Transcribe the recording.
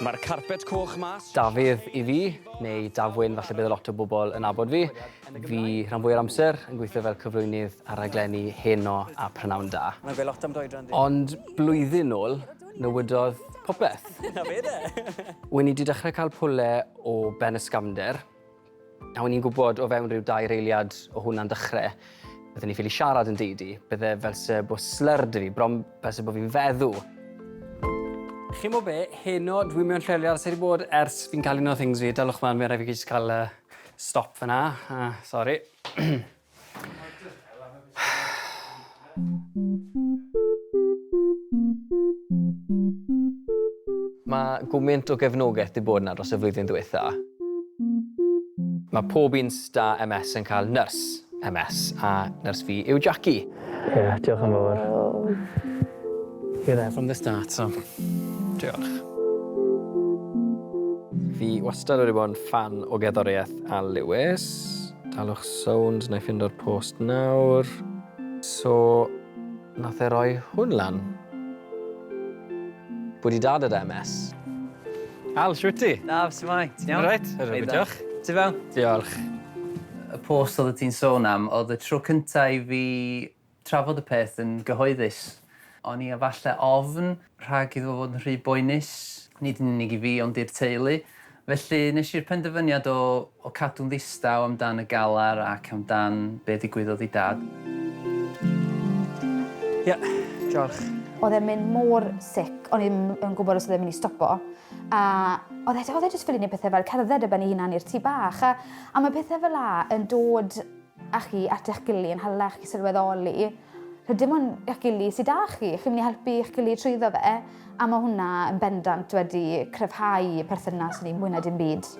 Mae'r carpet coch mas. Dafydd i fi, neu Dafwyn falle bydd lot o bobl yn nabod fi. Fi rhan fwya'r amser yn gweithio fel cyflwynydd ar raglenni Heno a Prynawn Da. Mae'n gweud lot am dy oedran di. Ond blwyddyn nôl, newidodd popeth. Na fe de! Wen i 'di dechrau cael pwle o ben ysgafnder, A o'n i'n gwybod o fewn rhyw dair eiliad o hwnna'n dechrau, bydden ni ffili siarad yn deidi, bydde fel se bod slur 'da fi, bron fel se bod fi'n feddw. Chi'n mo be, heno dwi mewn lleoliad sydd wedi bod ers fi'n cael un o things fi, dalwch man, mi rhaid fi jyst cael uh, stop fyna, sori. Mae gwmynt o gefnogaeth 'di bod 'na dros y flwyddyn ddiwetha. Mae pob un sda MS yn cael nyrs MS, a nyrs fi yw Jackie. Ie, diolch yn fawr. You're there from the start, so diolch. Fi wastad wedi bod yn ffan o gerddoriaeth Al Lewis. Dalwch sownd, na i ffindo'r post nawr. So, nath e roi hwn lan. Bod i dad ar MS. Al, shwt ti? Daf, shwmae? Ti'n iawn? Reit, ydw, diolch. Ti fewn? Diolch. Y post oeddet ti'n sôn am, oedd y tro cynta i fi trafod y peth yn gyhoeddus. O'n i efalle ofn rhag iddo fo fod yn rhy boenus, nid yn unig i fi ond i'r teulu. Felly nes i'r penderfyniad o o cadw'n ddistaw amdan y galar ac amdan be ddigwyddodd i Dad. Ie, diolch. Oedd e'n mynd mor sick, o'n i ddim yn gwybod os oedd e'n mynd i stopo. A oedd e, oedd e jyst ffili gwneud pethau fel cerdded ar ben ei hunan i'r tŷ bach. A, a mae pethau fel 'a yn dod â chi at eich gilydd, yn hala chi sylweddoli, so dim ond eich gilydd sydd â chi, chi'n mynd i helpu eich gilydd trwyddo fe, a mae hwnna yn bendant wedi cryfhau perthynas ni mwy na dim byd.